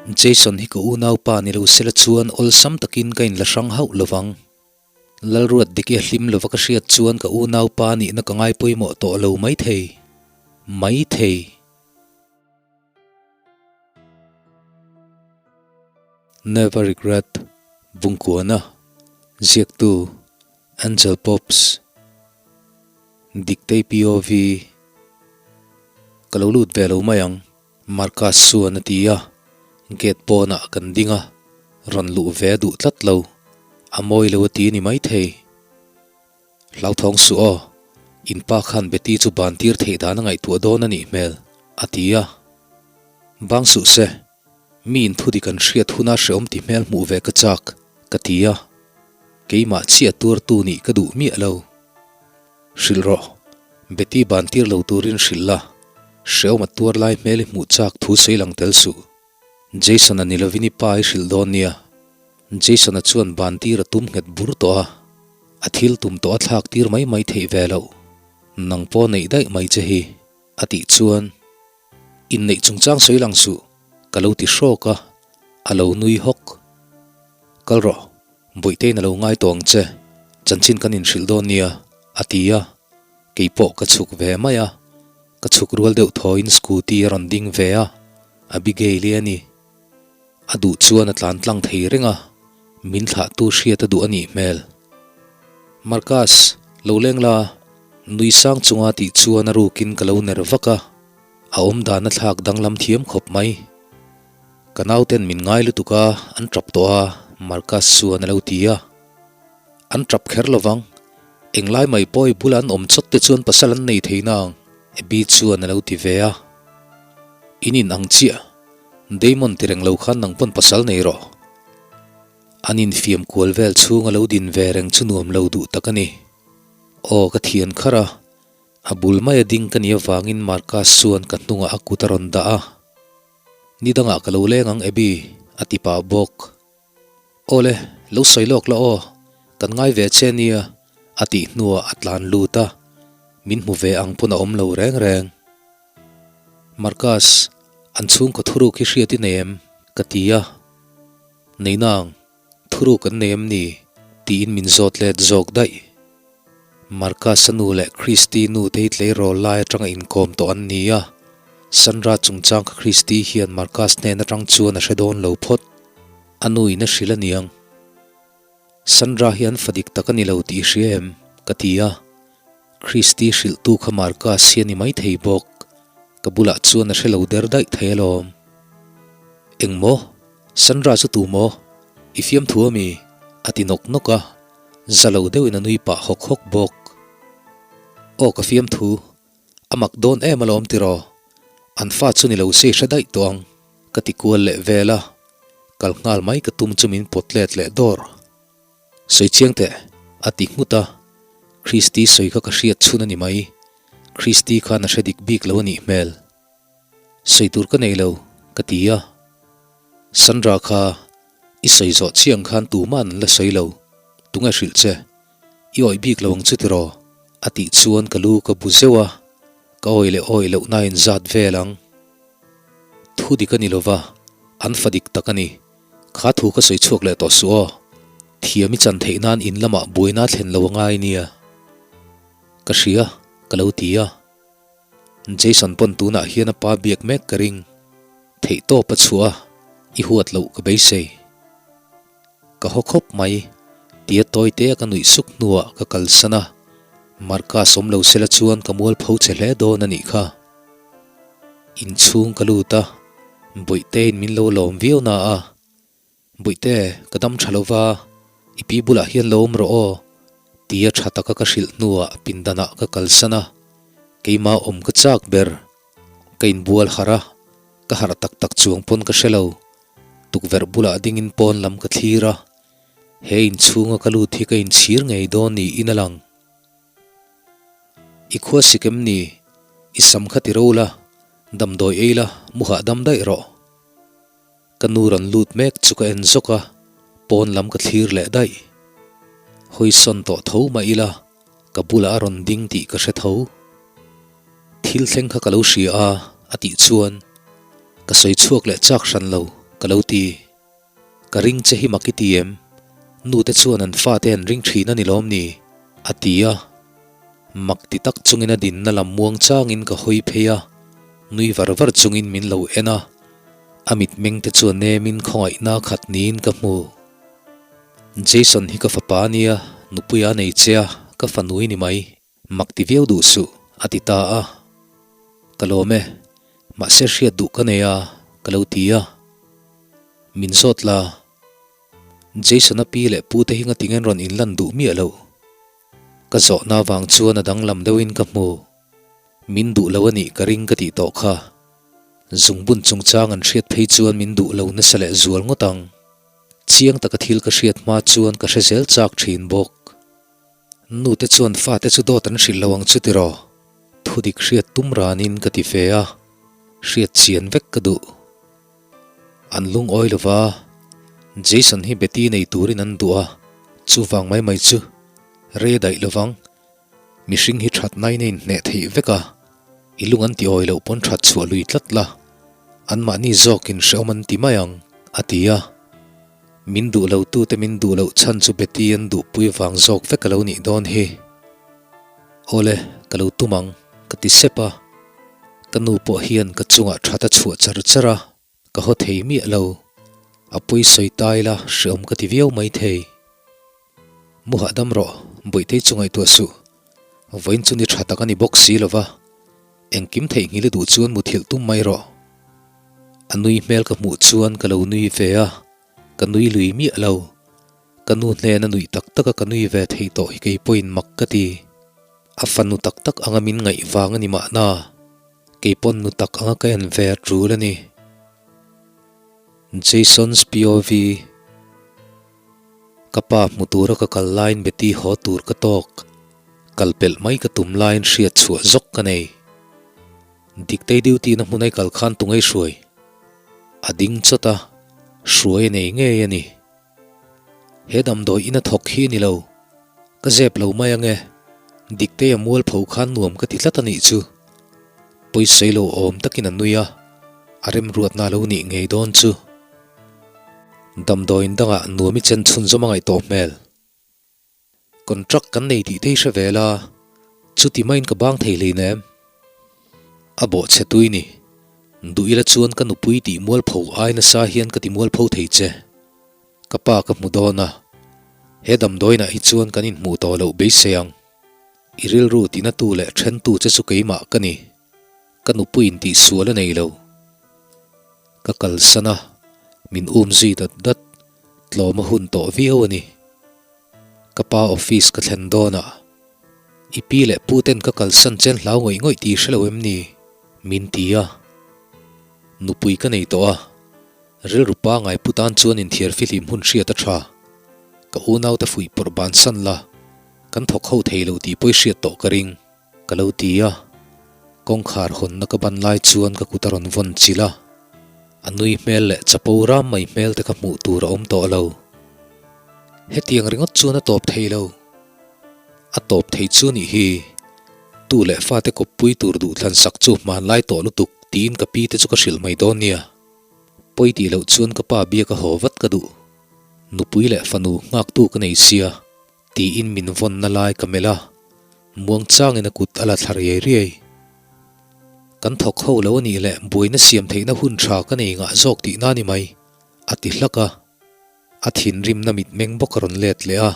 Jason hi ka unaupa ni lo sela chuan awlsam takin ka inla hrang hauh lovang. Lalruat dik i a hlim lova ka hriat chuan ka unaupa nihna ka ngai pawimawh tawh lo maithei. Maithei. Never Regret, Bungkuana, Ziaktu, Angel Pops, Diktei POV, Ka lo lut ve lo mai ang, Marcus chuan a ti a, gate pawnah kan ding a, rawn luh ve a duh tlat lo, a mawi lo a ti a ni maithei. Hlauthawng suh aw, in pa khan Betty chu ban tir theih dan a ngaihtuah dawn a nih hmel, a ti a. Bang suh se, mi in thu dik an hriat huna hreawm ti hmel hmuh ve ka chak, ka ti a. Keimah chiah tuartu nih ka duh miah lo. Hrilh rawh, Betty ban tir lo turin hrilh la, hreawm a tuar lai hmel i hmuh chak thu sawi lang tel suh. Jason-a ni lovin i pa i hrilh dawn nia. Jason-a chuan ban tir a tum nghet bur tawh a, a thil tum tawh a thlak tir mai mai theih ve loh. Nang pawh neih daih mai che hi, a tih chuan, Inneih chungchang sawi lang suh, ka lo ti hrawk a, a lo nui hawk. Kal rawh, Bawihteiin a lo ngai tawh ang che, chanchin kan inhrilh dawn nia, a ti a, kei pawh ka chhuk ve mai a, ka chhuk rual deuh thawiin scooty a rawn ding ve a, Abigail-i a ni. A duh chuan a tlan tlang thei reng a, min thlahtu hriat a duh a nih hmel. Marcus, lo leng la, nui sang chunga tih chuan a rukin ka lo ner vak a, a awm dan a thlak danglam thiam khawp mai. Ka nauten min ngai lutuk a, an tap tawh a, Marcus chuan a lo ti a. An tap kher lovang, englai mai pawh i bula an awm chawt te chuan pasal an nei thei nang, Abby chuan a lo ti ve a. In in ang chiah, Damon ti reng lo khan nang pawn pasal nei rawh. An infiam kual vel chhung a lo din ve reng chu nuam lo duh tak a ni. Aw ka thian kharh a, a bul mai a ding ka nih avangin Marcus chuan ka hnungah a kut a rawn dah a. Ni dangah ka lo leng ang Abby, a ti pah bawk. Awle, lo sawi lawk la aw, kan ngai ve che nia, a tih hnuah a tlan lut a, min hmu ve ang pawn a awm lo reng reng. Marcus, an chhungkaw thuruk hi hriat i nei em? ka ti a. Nei nang, thuruk an nei em ni? tiin min zawt let zawk daih. Marcus-a nu leh Christy nu te hi tleirawl lai atanga inkawm tawh an ni a, Sandra chungchang kha Christy hian Marcus hnen atang chuan a hre dawn lo phawt. A nu in a hrilh a niang. Sandra hi an fa dik tak a ni lo tih i hria em? ka ti a. Christy hrilhtu kha Marcus hi a ni maithei bawk. Ka bulah chuan a hre lo der daih thei alawm. Engmaw? Sandra chu tu maw? I fiamthu a mi? a ti nawk nawk a. Za lo deuhin a nui pah hawk hawk bawk. Aw ka fiamthu, a mak dawn em alawm tiraw? An fa chu ni lo se i hre daih tawh ang, ka ti kual leh vel a, kal nghal mai ka tum chu min pawt let leh dawr. Sawi chiang teh, a ti nghut a, Christy sawi kha ka hriat chhun a ni mai, Christy khan a hre dik bik lo a nih hmel. Sawi tur ka nei lo, ka ti a. Sandra kha i sawi zawh chiang khan tuman an la sawi lo, tunge hrilh che? I awih bik lo ang chu tiraw? A tih chuan ka lu ka bu zeuh a, ka awih leh awih loh na in zat vel ang. Thu dik a ni lova, an fa dik tak a ni. Kha thu ka sawi chhuak leh tawh suh aw. Thiam i chan theih nan in lamah buaina thlen lo a ngai nia. Ka hria, ka lo ti a. Jason pawn tunah hian a pa biak mek ka ring. Theih tawp a chhuah a, i huat loh ka beisei. Ka haw khawp mai, tia tawi te a ka nuih suk hnuah ka kalsan a, Marcus awm lo sela chuan ka mual pho che hle dawn a nih kha. Inchhung ka lut a, Bawihteiin min lo lawm viau na a, Bawihte, ka dam tha lova, i pi bulah hian lo awm rawh aw, tia tha taka ka hrilh hnuah pindanah ka kalsan a, keimah awm ka chak ber. Ka inbual harh a, ka harh tak tak chuang pawn ka hre lo. Tukverh bulah dingin pawn lam ka thlir a, he inchhunga ka lut hi ka inchhir ngei dawn niin a lang. I khua sik em ni? I sam kha ti ro la, damdawi ei la, mu hahdam daih rawh. Ka nu rawn lut mek chu ka en zawk a, pawn lam ka thlir leh daih. Hawisawn tawh tho mah ila, ka bulah a rawn ding tih ka hre tho. Thil thleng kha ka lo hria a, a tih chuan ka sawi chhuak leh chak hran lo. Ka lo ti. Ka ring che hi mak i ti em? Nu te chuan an fate an ring thin a ni lawm ni? A ti a. Mak ti tak chungin a dinna lam muang changin ka hawi phei a, nui var var chungin min lo en a. A mitmeng te chuan nemin khawngaihna khat niin ka hmu. Jason hi ka fapa a nia, nupuia a nei che a, ka fanu i ni mai. Mak ti viau duh suh, a ti ta a. Ka lawm e, mahse hriat duh ka nei a, ka lo ti a. Min zawt la, Jason-a pi leh pu te hi ngatinge an rawn inlan duh miah lo? Ka zawhna avang chuan a danglam deuhin ka hmu. Min duh lo a nih ka ring ka tih tawh kha. Zungbun chungchang an hriat phei chuan min duh lo nasa leh zual ngawt ang. Chiang taka thil ka hriat hma chuan ka hre zel chak thin bawk. Nu te chuan fate chu dawt an hrilh lo ang chu tiraw? Thudik hriat tum ranin ka ti ve a, hriat chian vek ka duh. An lungawi lo va, Jason hi Betty nei turin an duh a, chuvang mai mai chu rei a daih lo vang. Mihring hi that nain a inhneh theih vek a, i lung an ti awi loh pawn that chhuah lui tlat la, anmahni zawkin hrehawm an ti mai ang, a ti a. Min duh lo tute min duh loh chhan chu Betty an duhpui vang zawk vek a lo nih dawn hi. Awle, ka lo tum ang, ka ti sep a. Ka nu pawh hian ka chungah that a chhuah char char a, ka haw thei miah lo. A pawi sawi ta ila hreawm ka ti viau mai thei. Mu hahdam rawh, Bawihtei chu ngaihtuah suh. Vawiin chu ni tha tak a ni bawk si lova, engkim theihnghilh i duh chuan muthilh tum mai rawh. A nui hmel ka hmuh chuan ka lo nui ve a, ka nui lui miah lo. Ka nu hnena nuih tak taka ka nui ve thei tawh hi kei pawhin mak ka ti. A fanu tak tak anga min ngaih vang a ni mahna, kei pawn nu tak anga ka en ve a tul a ni. Jason's POV. Ka pa hmu tura ka kal laiin Betty haw tur ka tawk. Kal pelh mai ka tum laiin hriat chhuah zawk ka nei. Diktei duty na hmun ai kal khan tungei hruai. A ding chawt a, hruai a nei ngei a ni. He damdawi ina thawk hi a ni lo. Ka zep lo mai ange. Diktei a mualpho khan nuam ka ti tlat a nih chu. Pawisawi lo awm takin a nui a, a remruatna a lo nih ngei dawn chu. Damdawiin dangah nuam i chen chhunzawm a ngaih tawh hmel. Contract kan nei tih te hi hre ve la, chuti maiin ka bang thei hlei nem. A bawhchhe tui ni. Duh ila chuan ka nupui tih mualpho ai nasa hian ka ti mualpho thei che. Ka pa ka hmu dawn a, he damdawiinah hi chuan kan inhmuh tawh loh beisei ang. I rilru tinatu leh thentu che chu keimah ka ni. Ka nupuiin tihsual a nei lo. Ka kalsan a, min um zui dat dat, tlawm a hun tawh viau a ni. Ka pa office ka thlen dawnah, I pi leh pu ten ka kalsan chen hlau ngawih ngawih tih hre lo em ni? min ti a. Nupui ka nei tawh a, rilru pangai pu tan chuan inthiar fihlim hun hriat a tha. Ka unaute fuih pawrh bansan la, kan thawk ho thei lo tih pawi hriat tawh ka ring. Ka lo ti a, kawngkhar hawnna ka ban lai chuan ka kut a rawn vawn chilh a, a nui hmel leh chapo ram mai hmel te ka hmuh tur a awm tawh lo. Hetiang ringawt chuan a tawp thei lo. A tawp thei chu nih hi, tu leh fate kawppui tur duhthlan sak chu hmanlai tawh lutuk tiin ka pi te chu ka hrilh mai dawn nia. Pawi tih loh chuan ka pa biak a haw vat ka duh. Nupui leh fanu nghaktu ka nei sia. Tiin min vawnna lai ka melh a, muangchangin a kut a la thla riai riai. Kan thawk ho lo a nih leh buaina siam theihna hun tha ka nei ngah zawk tihna a ni mai, a ti hlak a. A thinrimna mitmeng bawk a rawn let leh a,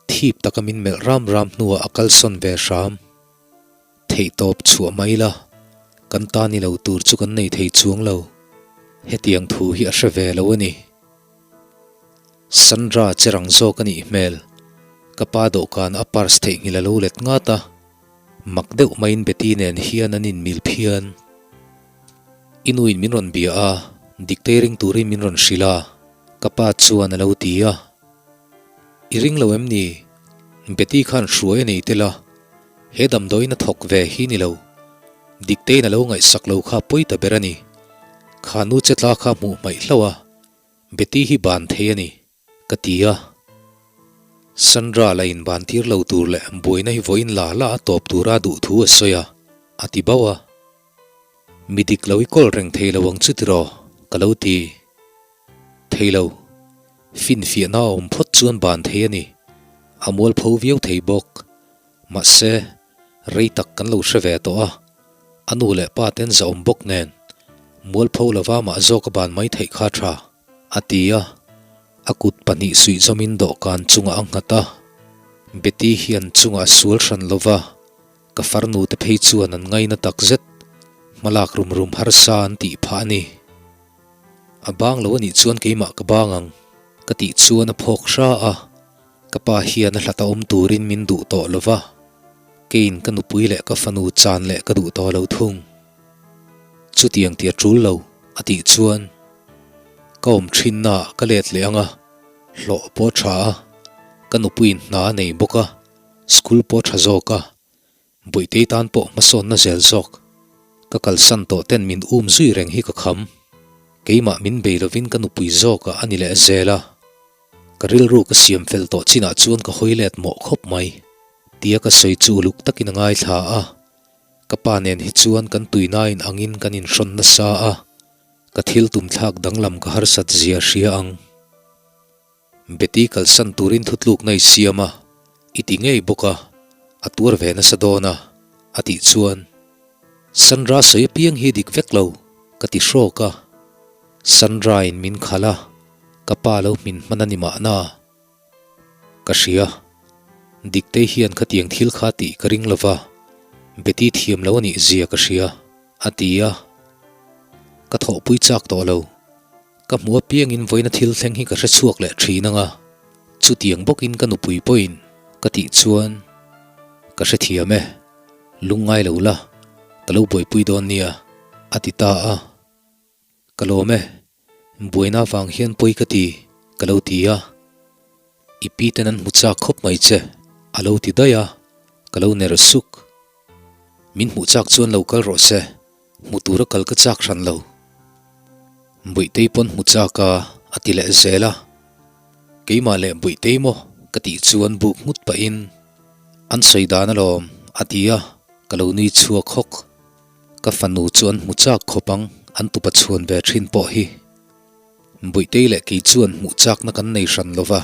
thip taka min melh ram ram hnuah a kalsawn ve hram. Theihtawp chhuah mai la, kan ta ni lo tur chu kan nei thei chuang lo. Hetiang thu hi a hre ve lo a ni. Sandra che rang zawk a nih hmel. Ka pa dawhkan a purse theihnghilh a lo let ngat a, mak deuh maiin Betty nen hian an inmil phian. I nuin min rawn bia a, Diktei ring turin min rawn hrilh a, ka pa chuan a lo ti a. I ring lo em ni? Betty khan hruai a nei tel a, he damdawiin a thawk ve hi ni lo. Dikteiin a lo ngaihsak lo kha pawi ta ber a ni. Kha nu che tla kha hmuh hmaih hlauh a. Betty hi ban thei a ni, ka ti a. Sandra la inban tir lo tur leh buaina hi vawiin la la a tawp tura duh thu a sawi a, a ti bauh a. Mi dik lo i kawl reng thei lo ang chu tiraw? ka lo ti. thei lo. Finfiahna a awm phawt chuan ban thei a ni. A mualpho viau thei bawk. Mahse, rei tak kan lo hre ve tawh a, a nu leh pa ten zahawm bawk nen mualpho lova mah zawk a ban mai theih kha tha, a ti a. A kut pahnih suihzawmin dawhkan chungah a nghat a. Betty hian chungah a sual hran lova, ka farnu te phei chuan an ngaina takzet, hmalak rum rum harsa an tih phah a ni. A bang lo anih chuan keimah ka bang ang, ka tih chuan a phawk hra a, ka pa hian a hlat a awm turin min duh tawh lo va, keiin ka nupui leh ka fanu chan leh ka duh tawh lo thung. Chutiang ti a tul lo, a tih chuan ka awm thinna ah ka let leh ang a, hlawh pawh a tha a, ka nupuiin hna a nei bawk a, school pawh a tha zawk a, Buitei tan pawh hmasawnna zel zawk. Ka kalsan tawh ten min um zui reng hi ka kham. Keimah min bei lovin ka nupui zawkah a ni leh zel a. Ka rilru ka siam fel tawh chinah chuan ka hawi let mawh khawp mai. Tia ka sawi chu uluk takin a ngaithla a. Ka pa nen hi chuan kan tuinain angin kan inhrawn nasa a. Ka thil tum thlak danglam ka harsat zia hria ang. Betty kalsan turin thutlukna i siam a, i ti ngei bawk a, a tuar ve nasa dawn a, a tih chuan, Sandra sawi apiang hi dik vek lo, ka ti hrawk a. Sandra-in min khalh a, ka pa lo hmin hman a ni mahna. Ka hria, Diktei hian khatiang thil kha tih ka ring lova, Betty thiam lo a nih zia ka hria, a ti a. Ka thawhpui chak tawh lo. Ka hmu apiangin vawiina thil thleng hi ka hre chhuak leh thin ang a, chutiang bawkin ka nupui pawhin ka tih chuan ka hrethiam e, lungngai lo la, ka lo buaipui dawn nia, a ti ta a. Ka lawm e, buaina avang hian pawi ka ti, ka lo ti a. I pi ten an hmu chak khawp mai che, a lo ti daih a, ka lo ner suk. Min hmuh chak chuan lo kal rawh se. Hmu tura kal ka chak hran lo. Buihtei pawn hmu chak a, a ti leh zel a. Keimah leh Buihtei maw ka tih chuan buk nghut pahin an sawi dan alawm a ti a, ka lo nui chhuak hawk. Ka fanu chu an hmu chak khawp ang, an tupa chhuan ve thin pawh hi. Buihtei leh kei chuan hmuh chakna kan nei hran lo va,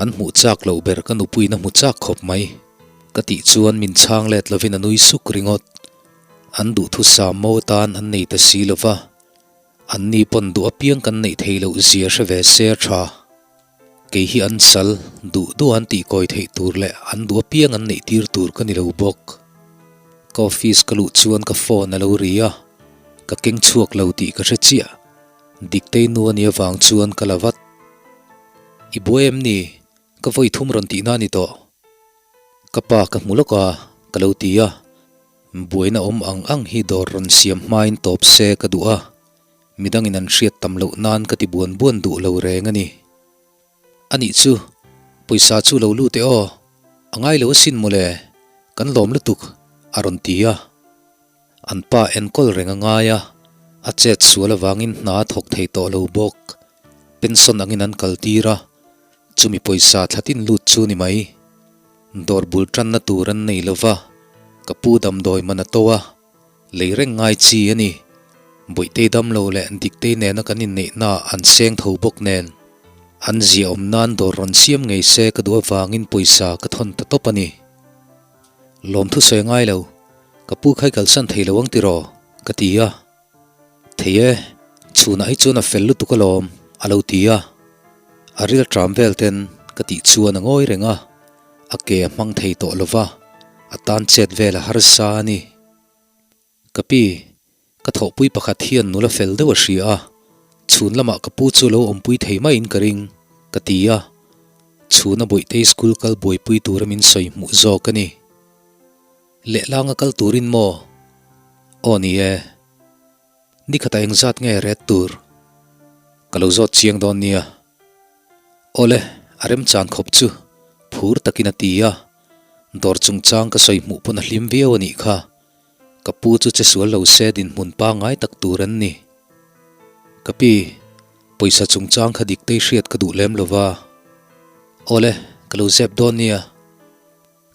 an hmuh chak loh ber ka nupuiin a hmu chak khawp mai. Ka tih chuan min chhang let lovin a nui suk ringawt. An duhthusam mo atan an nei ta si lo va, anni pawn duh apiang kan neih theih loh zia hre ve se a tha. Kei hi an sal, duh duh an tihkawi theih tur leh an duh apiang an neih tir tur ka ni lo bawk. Ka office ka luh chuan ka phone a lo ri a, ka keng chhuak lo tih ka hre chiah. Diktei nu a nih avang chuan ka la vat. I buai em ni? Ka vawi thum rawn tihna a ni tawh. Ka pa ka hmu lawk a, ka lo ti a. Buaina awm ang ang hi dawr rawn siam hmain tawp se ka duh a, midangin an hriat tam loh nan ka ti buan buan duh lo reng a ni. Anih chu, pawisa chu lo lut e aw, a ngai lo asin mawle, kan lawm lutuk, a rawn ti a. An pa enkawl reng a ngai a, a chet sual avangin hna a thawk thei tawh lo bawk. Pension angin an kal tir a, chumi pawisa thlatin lut chu ni mai. Dawr bul tanna tur an nei lo va, ka pu damdawi man a to a, lei reng ngai chi a ni. Bawihtei damlo leh Diktei nena kan inneihnaah an seng tho bawk nen. An ziahawm nan dawr rawn siam ngei se ka duh avangin pawisa ka thawn ta tawp a ni. Lawmthu sawi ngai lo, ka pu khai kalsan thei lo ang tiraw? ka ti a. Thei e, chhunah hi chuan a fel lutuk alawm, a lo ti a. A ril ṭam vel ten ka tih chuan a ngawi reng a, a ke a hmang thei tawh lo va, a tan chet vel a harsa a ni. Ka pi, ka thawhpui pakhat hian nula fel deuh a hria a, chhun lamah ka pu chu lo awmpui thei maiin ka ring, ka ti a. Chhuna Bawihtei school kal buaipui tura min sawi hmuh zawk a ni. Lehlanga kal turin maw? Aw ni e. Nikhatah engzat nge ret tur? Ka lo zawt chiang dawn nia. Awle, a remchan khawp chu phur takin a ti a. Dawr chungchang ka sawi hmuh pawn a hlim viau a nih kha. Ka pu chu che sual lo se dinhmun pangngai tak tur an ni. Ka pi, pawisa chungchang kha diktei hriat ka duh lem lo va. Awle, ka lo zep dawn nia.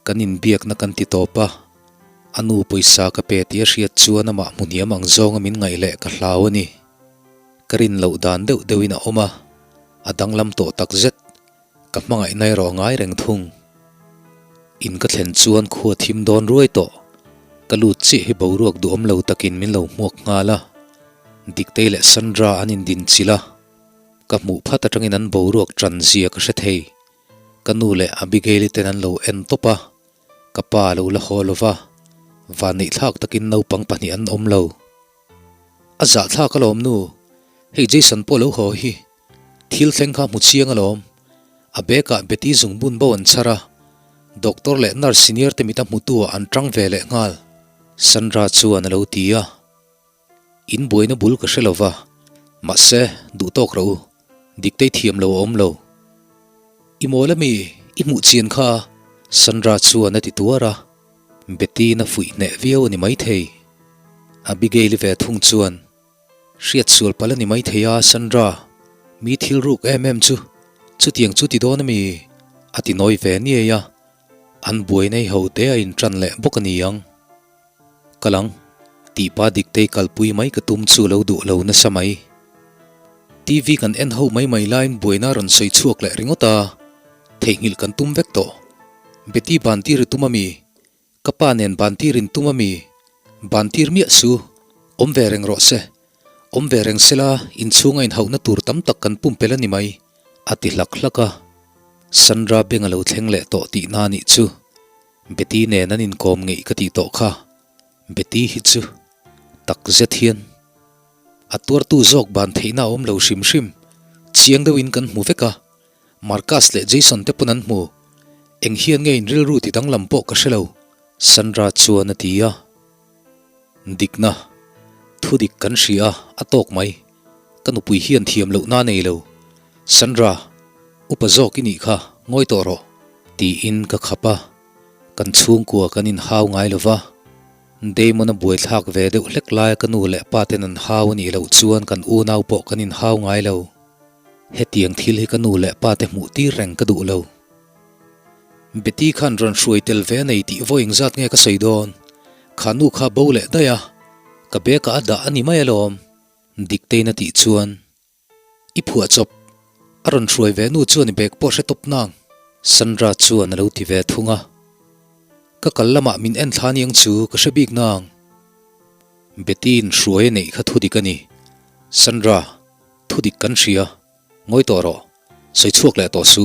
Kan inbiakna kan ti tawp a, a nu pawisa ka pe tih a hriat chuan amah hmu hniam ang zawnga min ngaih leh ka hlau a ni. Ka rin loh dan deuh deuhin a awm a, A danglam tawh takzet, ka hmangaihna erawh a ngai reng thung. In ka thlen chuan khua thim dawn ruai tawh. Ka lut chiah hi boruak duhawm lo takin min lo hmuak nghal a. Diktei leh Sandra an indinchilh a. Ka hmuh phat atangin an boruak tan zia ka hre thei. Ka nu leh Abigail-i ten an lo en tawp a, ka pa a lo la haw lo va, vanneihthlak takin naupang pahnih an awm lo. A zahthlak alawm nu, hei Jason pawh lo haw hi, thil thleng kha hmu chiang alawm. A bag ah Betty zungbun bo an chhar a, doctor leh nurse senior te mit a hmutu ah an tang ve leh nghal, Sandra chuan a lo ti a. In buaina bul ka hre lo va, mahse, duh tawk rawh u, Diktei thiam lo a awm lo. I mawl ami, i hmuh chian kha, Sandra chuan a ti tuar a, Betty-in a fuih hneh viau a ni maithei. Abigail-i ve thung chuan, Hriat sual palh a ni maithei a, Sandra, mi thil ruk em em chu, chutiang chu ti dawn ami? a ti nawi ve niai a, an buai nei ho te a inṭan leh bawk a ni ang. Kal ang, tih pa Diktei kalpui mai ka tum chu lo duh lo nasa mai. TV kan en ho mai mai laiin buaina rawn sawi chhuak leh ringawt a, theihnghilh kan tum vek tawh. Betty bantir i tum ami? Ka pa nen bantir in tum ami? Bantir miah su, awm ve reng rawh se. Awm ve reng sela inchhunga inhauhna tur tam tak kan pumpelh a ni mai, a ti hlak hlak a. Sandra beng a lo thleng leh tawh tihna a nih chu. Betty nen an inkawm ngeih ka tih tawh kha, Betty hi chu tak zet hian a tuartu zawk ban theihna a awm lo hrim hrim, chiang deuhin kan hmu vek a, Marcus leh Jason te pawn an hmu, eng hian nge in rilru ti danglam pawh ka hre lo, Sandra chuan a ti a. Dikna, thudik kan hria a, a tawk mai, ka nupui hian thiam lohna a nei lo, Sandra, upa zawk i nih kha, ngawi tawh rawh. Tiin ka khap a, kan chhungkua kan inhau ngai lo va, Damon a buaithlak ve deuh hlek laia ka nu leh pa ten an hau a nih loh chuan kan unau pawh kan inhau ngai lo. Hetiang thil hi ka nu leh pa te hmuh tir reng ka duh lo. Betty khan rawn hruai tel ve a nei tih vawi engzat nge ka sawi dawn? Kha nu kha bo leh daih a, ka bag ah a dah a ni mai alawm, Diktein a tih chuan. I phuah chawp. A rawn hruai ve nu chuan i bag pawh hre tawp nang. Sandra chuan a lo ti ve thung a. Ka kal lamah min en thla niang chu ka hre bik nang. Betty-in hruai a neih kha thudik a ni. Sandra, thudik kan hria. Ngawi tawh rawh. Sawi chhuak leh tawh su.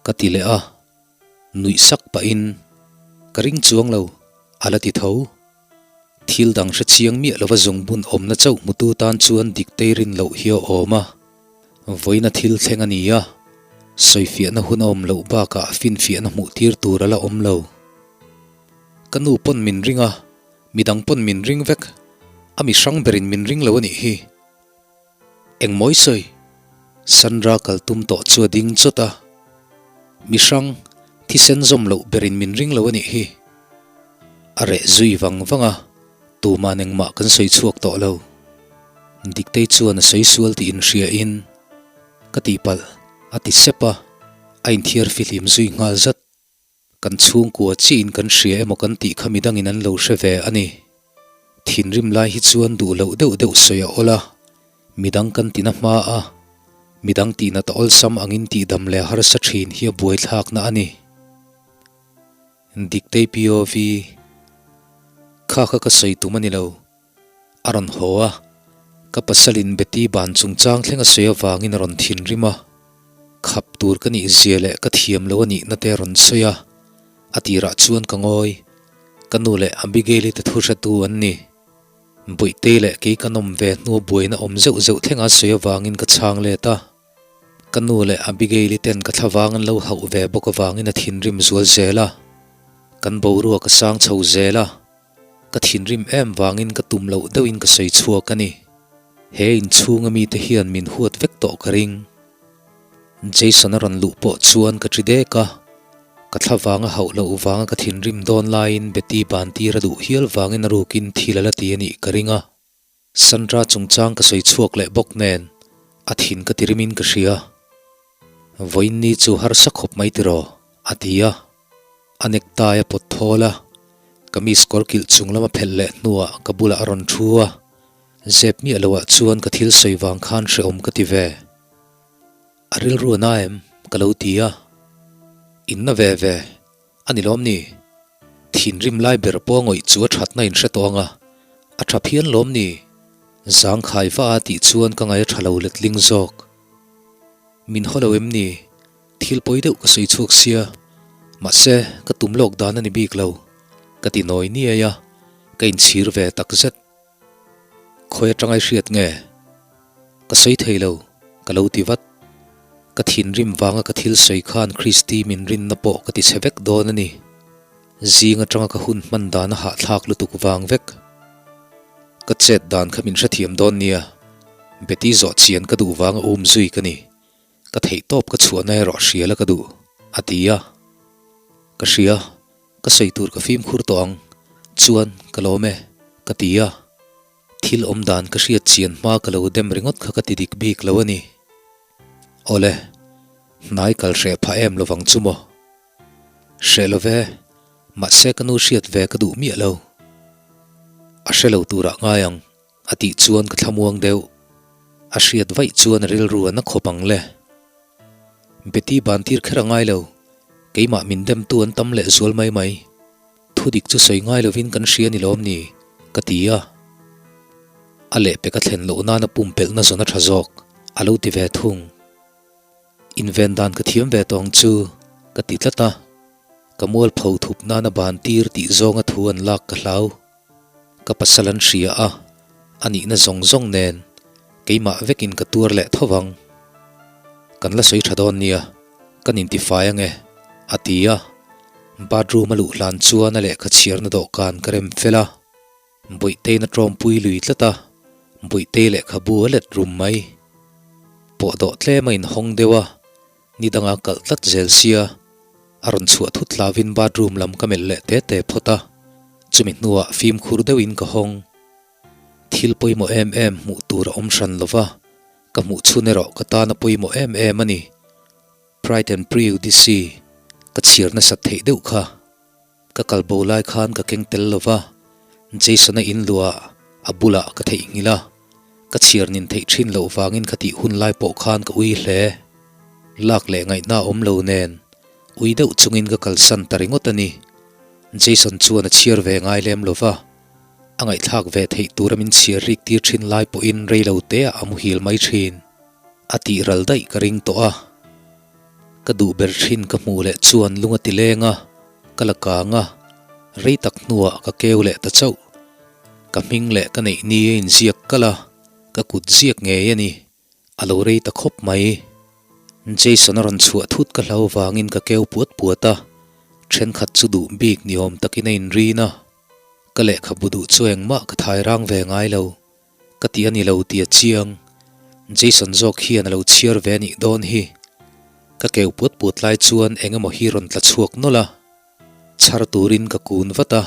Ka ti leh a. Nuih sak pahin, Ka ring chuang lo, a la ti tho. Thil dang hre chiang miah lova zungbun awmna chauh hmutu tan chuan Diktei rin loh hi a awm a. Vawiina thil thleng a ni a, sawifiahna hun a awm loh bakah finfiahna hmuh tir tur a la awm lo. Ka nu pawn min ring a, midang pawn min ring vek, a mi hrang berin min ring lo a nih hi. Engmawi sawi? Sandra kal tum tawh chu a ding chawt a. Mi hrang, thisen zawm loh berin min ring lo a nih hi. A reh zui vang vang a, tuman engmah kan sawi chhuak tawh lo. Diktei chuan a sawi sual tih inhria in, Ka tihpalh, a ti sep a, a inthiar fihlim zui nghal zat. Kan chhungkua chiin kan hria emaw kan tih kha midangin an lo hre ve a ni. Thinrim lai hi chuan duh loh deuh deuh sawi a awl a, midang kan tina hma a, midang tihnat a awlsam angin tihdam leh harsa thin hi a buaithlakna a ni. Diktei POV, Kha kha ka sawi tum a ni lo. A rawn haw a, ka pasalin Betty ban chungchang thleng a sawi avangin a rawn thinrim a, khap tur ka nih zia leh ka thiam lo a nihna te a rawn sawi a, a tirah chuan ka ngawi, ka nu leh Abigail-i te thu hretu an ni. Bawihte leh kei ka nawm ve hnu buaina awm zeuh zeuh thlenga sawi avangin ka chhang let a, ka nu leh Abigail-i ten ka thlavang an lo hauh ve bawk avangin a thinrim zual zel a, kan boruak a sang chho zel a. Ka thinrim em vangin ka tum loh deuhin ka sawi chhuak a ni. He inchhunga mite hian min huat vek tawh ka ring. Jason a rawn luh pawh chuan ka ṭi dek a, ka thla vanga hauh loh vanga ka thinrim dawn laiin Betty bantir a duh hial vangin a rukin thil a la ti a nih ka ring a. Sandra chungchang ka sawi chhuak leh bawk nen a thin ka ti rimin ka hria. Vawiin ni chu harsa khawp mai tiraw? a ti a. A necktie a pawt thawl a, kamis kawr kilh chung lama phelh leh hnuah ka bulah a rawn thu a. Zep miah loah chuan ka thil sawi vang khan hrehawm ka ti ve. A rilru a na em? Ka lo ti a. In na ve ve. A ni lawm ni? Thinrim lai ber pawh ngawih chu a thatna in hre tawh ang a, a tha phian lawm ni? Zangkhai va a tih chuan ka ngaih a tha lo letling zawk. Min haw lo em ni? Thil pawi deuh ka sawi chhuak sia, mahse ka tum lawk dan a ni bik lo, ka ti nawi niai a, ka inchhir ve takzet. Khawi atanga i hriat nge? Ka sawi thei lo, ka lo ti vat. Ka thinrim vanga ka thil sawi khan Christy min rinna pawh ka ti chhe vek dawn a ni. Zing atanga ka hun hman dan a hahthlak lutuk vang vek. Ka chet dan kha min hrethiam dawn nia, Betty zawh chian ka duh vanga um zui ka ni. Ka theihtawp ka chhuahna erawh hria la ka duh, a ti a. Ka hria, ka sawi tur ka fimkhur tawh ang, chuan ka lawm e, ka ti a. Thil awm dan ka hriat chian hma ka lo dem ringawt kha ka ti dik bik lo a ni. Awle, hnai kal hreh phah em lovang chu maw? Hreh lo ve, mahse ka nu hriat ve ka duh miah lo. A hre lo turah ngai ang. A tih chuan ka thlamuang deuh. A hriat vaih chuan a rilru a na khawp ang le. Betty ban tir kher a ngai lo. Keimah min demtu an tam leh zual mai mai. Thudik chu sawi ngai lovin kan hria ni lawm ni? ka ti a. A lehpek a thlen loh nana pumpelhna zawn a tha zawk, a lo ti ve thung. Inven dan ka thiam ve tawng chu ka ti tlat a. Ka mualpho thup nana ban tir tih zawnga thu an lak ka hlau. Ka pasal an hria a, a nihna zawng zawng nen keimah vekin ka tuar leh tho vang. Kan la sawi tha dawn nia, kan intifai ange, a ti a. Bathroom a luh hlan chuan a lehkha chhiarna dawhkan ka rem fel a. Bawihteiin a tawmpui lui tlat a, Bawihtei lehkhabu a let rum mai. Pawhdawh tlem a inhawng deuh a, Ni danga kalh tlat zel sia, a rawn chhuah thut hlavin bathroom lam ka melh leh te te phawt a, chumi hnuah fimkhur deuhin ka hawng. Thil pawimawh em em hmuh tur a awm hran lova, ka hmuh chhun erawh ka tana pawimawh em em a ni. Pride and Prejudice ka chhiar nasat theih deuh kha. Ka kal bo lai khan ka keng tel lo va, Jason-a in luah a bulah ka theihnghilh a, ka chhiar nin theih thin loh vangin ka tih hun lai pawh khan ka ui hle. Lak leh ngaihna awm lo nen, ui deuh chungin ka kalsan ta ringawt a ni. Jason chuan a chhiar ve ngai lem lo va, a ngaihthlak ve theih tura min chhiar rik tir thin lai pawhin rei lo teah a muhil mai thin. A tih ral daih ka ring tawh a. Ka duh ber thin ka hmuh leh chuan lung a ti leng a, ka la kang a, rei tak hnuah ka keu leh ta chauh. Ka hming leh ka neih ni a inziak kalh a, ka kut ziak ngei a ni. A lo rei ta khawp mai. Jason a rawn chhuah thut ka hlau vangin ka keu puat puat a, thenkhat chu duh bik ni awm takin a inrin a. Ka lehkhabu duh chu engmah ka thai rang ve ngai lo. Ka ti a ni lo ti a chiang. Jason zawk hian a lo chhiar ve a nih dawn hi. Ka keu puat puat lai chuan eng emaw hi rawn tla chhuak nawlh a. Chhar turin ka kun vat a,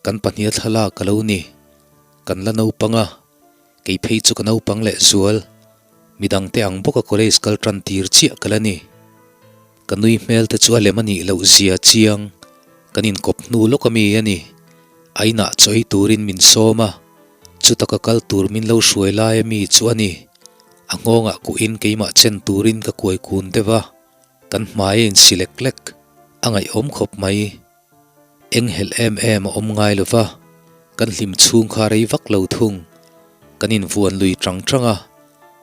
kan pahniha thlalak a lo ni. Kan la naupang a, kei phei chu ka naupang leh zual. Midangte ang bawka college kal tan tir chiah ka la ni. Ka nui hmel te chu a lem a nih loh zia chiang. Kan inkawp hnu lawk a mi a ni. A inah chaw ei turin min sawm a, chuta ka kal tur min lo hruai lai a mi chu a ni. A nghawngah kuhin keimah chen turin ka kuai kun deuh a, kan hmai a insi lek lek. A ngaihawm khawp mai. Enghelh em em a awm ngai lo va, kan hlim chhung kha rei vak lo thung. Kan invuan lui tang tang a,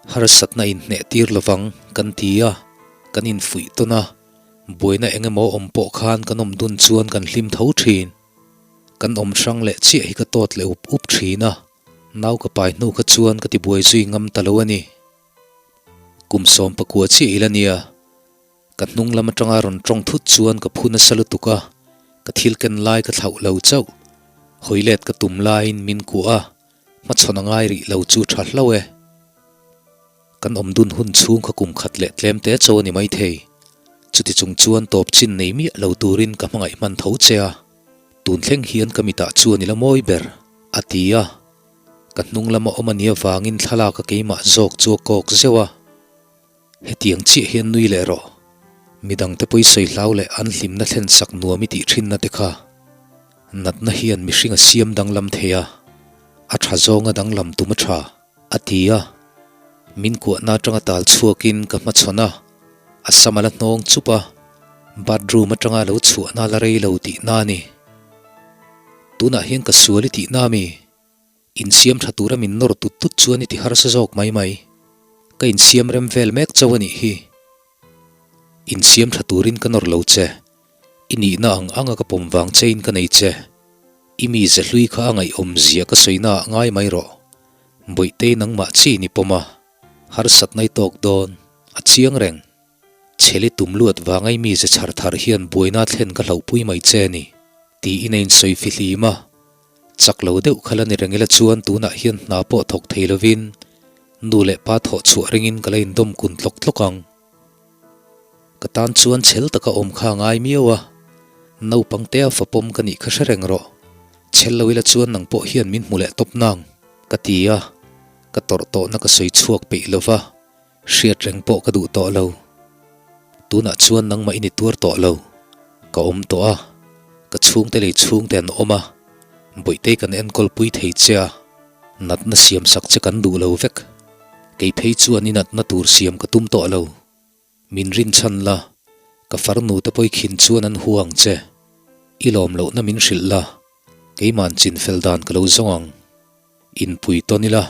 harsatna inhneh tir lovang kan ti a, kan infuih tawn a, buaina eng emaw awm pawh khan kan awm dun chuan kan hlim tho thin. Kan awm hrang leh chiah hi ka tawt leh up up thin a, nau ka pai hnu kha chuan ka tibuai zui ngam ta lo a ni. Kum 19 chiah ila nia. Ka hnung lam atanga rawn tawng thut chuan ka phu nasa lutuk a, ka thil ken lai ka thlauh lo chauh. Hawi let ka tum laiin min kuah a, hmachhawn a ngai rih lo chu tha hlauh e. Kan awm dun hun chhung kha kum khat leh tlem te chaw a ni maithei. Chuti chung chuan tawp chin nei miah lo turin ka hmangaih hman tho che a. Tun thleng hian ka mitah chuan i la mawi ber, a ti a. Ka hnung lama awm a nih avangin thlalak a keimah zawk chu a kawk zeuh a. Hetiang chiah hian nui leh rawh. Midangte pawi sawi hlau leh an hlimna thlen sak nuam i tih thinna te kha. Natna hian mihring a siam danglam thei a, a tha zawnga danglam tum a tha, a ti a. Min kuahna atanga tal chhuakin ka hmachhawn a, a sam a la hnawng chup a, bathroom atanga lo chhuahna la rei lo tihna a ni. Tunah hian ka sual i tihna a mi? Insiam tha tura min nawr tut tut chuan i ti harsa zawk mai mai. Ka insiam rem vel mek chauh a nih hi. Insiam tha turin ka nawr lo che. I nihna ang anga ka pawm vang chein ka nei che. I mi ze hlui kha a ngaihawm zia ka sawina ah ngai mai rawh. Bawihtei nangmah chi ni pawm a, harsatna i tawk dawn, a chiang reng. Chheli tum luat vanga i mi ze chhar thar hian buaina thlen ka hlauhpui mai che ni, tiin a insawi fihlim a. Chak lo deuh kha la ni reng ila chuan tunah hian hna pawh thawk thei lovin nu leh pa thawh chhuah ringin ka la indawm kun tlawk tlawk ang. Ka tan chuan chhel taka awm kha a ngai miau a, naupang tea fapawm ka nih kha hre reng rawh. Chhel lo ila chuan nang pawh hian min hmu leh tawp nang, ka ti a, ka tawrh tawhna ka sawi chhuak peih lova, hriat reng pawh ka duh tawh lo. Tunah chuan nangmah i ni tuar tawh lo, ka awm tawh a, ka chhungte lei chhungte an awm a, Bawihtei kan enkawl pui thei che a, natna siam sak che kan duh lo vek. Kei phei chuan i natna tur siam ka tum tawh lo. Min rinchhan la, ka farnu te pawi khin chuan an hu ang che. I lawm lohna min hrilh la, keima'n chinfel dan ka lo zawng ang. Inpui tawn ila,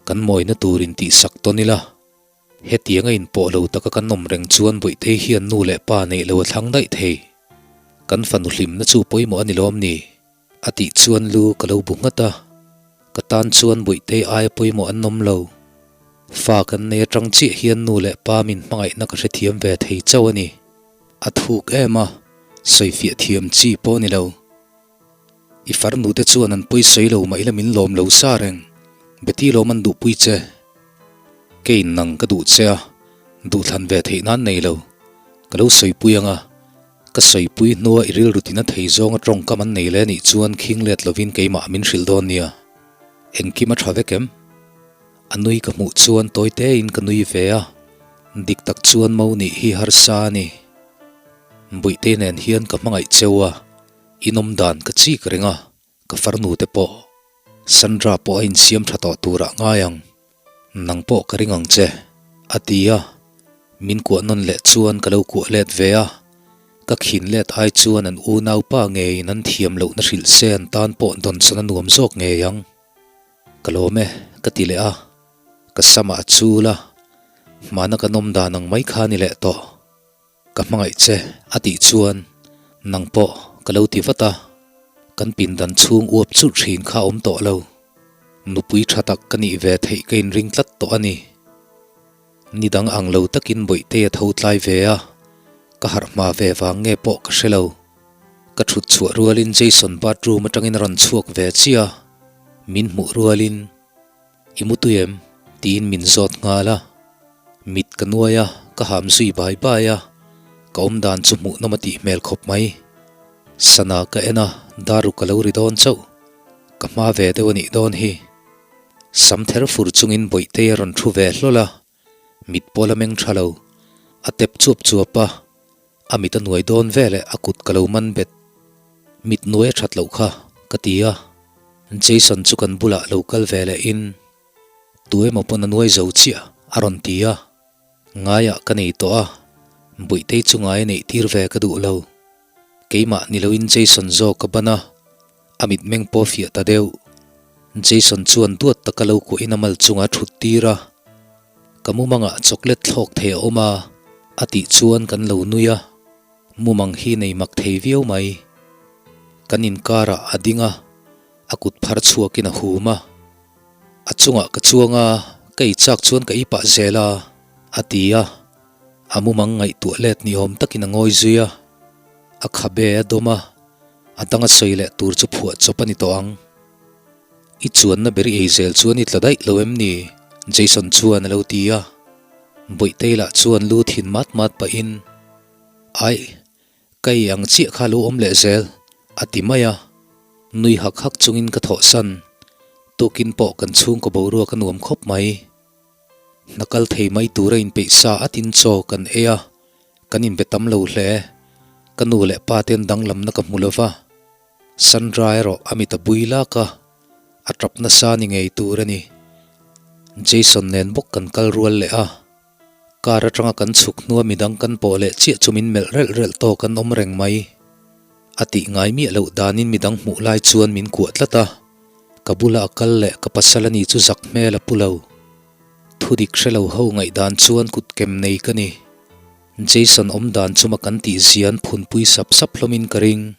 kan mawina tur intihsak tawn ila. Hetiang a inpawh lo taka kan awm reng chuan Bawihtei hian nu leh pa neih lo a thlang daih thei. Kan fanu hlimna chu pawimawh a ni lawm ni? A tih chuan lu ka lo bu nghat a. Ka tan chuan Bawihtei aia pawimawh an awm lo. Fa kan nei atang chiah hian nu leh pa min hmangaihna ka hrethiam ve thei chauh a ni. A thuk em a, sawifiah thiam chi pawh a ni lo. I farnu te chuan an pawi sawi lo mah ila min lawm lo sa reng. Betty lawm an duhpui che. Keiin nang ka duh che a, duhthlan ve theih nan nei lo. Ka lo sawipui ang a, ka sawipui hnua i rilru tina thei zawnga tawngkam an nei leh anih chuan khing let lovin keimah min hrilh dawn nia. Engkim a tha vek em? A nui ka hmuh chuan tawi tein ka nui ve a, dik tak chuan mo nih hi harsa a ni. Buihtei nen hian ka hmangaih cheu a. Inawm dan ka chik reng a, ka farnu te pawh Sandra pawh a insiam tha tawh turah ngai ang, nang pawh ka ring ang che, a ti a, min kuah nawn leh chuan ka lo kuah let ve a, ka khin let ai chuan an unaupa ngeiin an thiam lohna hrilh se an tan pawh dawnsawn a nuam zawk ngei ang. Ka lawm e, ka ti leh a, ka samah a chul a, hmana kan awm dan ang mai kha a ni leh tawh. Ka hmangaih che a tih chuan nang pawh ka lo ti vat a, kan pindan chhung uap churh thin kha a awm tawh lo. Nupui tha tak ka nih ve theih ka inring tlat tawh a ni. Ni dang ang lo takin Bawihtei a tho tlai ve a, ka harh hma ve vang nge pawh ka hre lo. Ka thut chhuah rualin Jason bathroom atangin a rawn chhuak ve chiah a, min hmuh rualin. I mu tui em? tiin min zawt nghal a. Mit ka nuai a, ka ham zui bai bai a, ka awm dan chu hmuhnawm a tih hmel khawp mai. Sana ka en a, daruk a lo ri dawn chauh. Ka hma ve deuh a nih dawn hi. Sam ther fur chungin Bawihtei a rawn thu ve hlawl a, mit pawh la meng tha lo. A tep chuap chuap a, a mit a nuai dawn veleh a kut ka lo man bet. Mit nuai a that loh kha, ka ti a. Jason chu kan bulah lo kal ve leh in, Tu emaw pawn a nuai zo chiah, a rawn ti a. Ngaiah ka nei tawh a, Buihtei chu ngai a neih tir ve ka duh lo. Keimah ni loin Jason zawk ka ban a, a mitmeng pawh a fiah ta deuh. Jason chuan duat taka lo kuahin a mal chungah a thut tir a, Ka mumangah chocolate thlawk thei a awm a, a tih chuan kan lo nui a. Mumang hi nei mak thei viau mai. Kan inkarah a ding a, a kut phar chhuakin a hum a. A chungah ka chuang a, ka ei chak chuan ka ei pah zel a, a ti a. A mumang ngaihtuah let ni awm takin a ngawi zui a. A khabe a dawm a, a dang a sawi leh tur chu phuah chawp a ni tawh ang. I chuanna ber i ei zel chuan i tla daih lo em ni? Jason chuan a lo ti a. Bawihtei lah chuan lu thin mat mat pahin, Aih, ka ei ang chiah kha lo awm leh zel, a ti mai a. Nui hak hak chungin ka thawhsan. Tukin pawh kan chhungkaw boruak a nuam khawp mai. Hna kal thei mai tura inpeih sa atin chaw kan ei a, kan inbe tam lo hle. Ka nu leh pa ten danglamna ka hmu lo va. Sandra erawh a mit a bui lak a, a tap nasa ni ngei tur a ni. Jason nen bawk kan kal rual leh a. Car atanga kan chhuk hnua midang kan pawh leh chiah chu min melh relh relh tawk an awm reng mai. A tih ngai miah loh danin midang hmuh lai chuan min kuah tlat a. Ka bula a kal leh ka pasal a ni chu zak hmel a pu lo. Thudik hre lo ho ngaihdan chuan kut kem nei ka ni. Jason awm dan chuma kan tih zian phunpui sap sap hlawmin ka ring.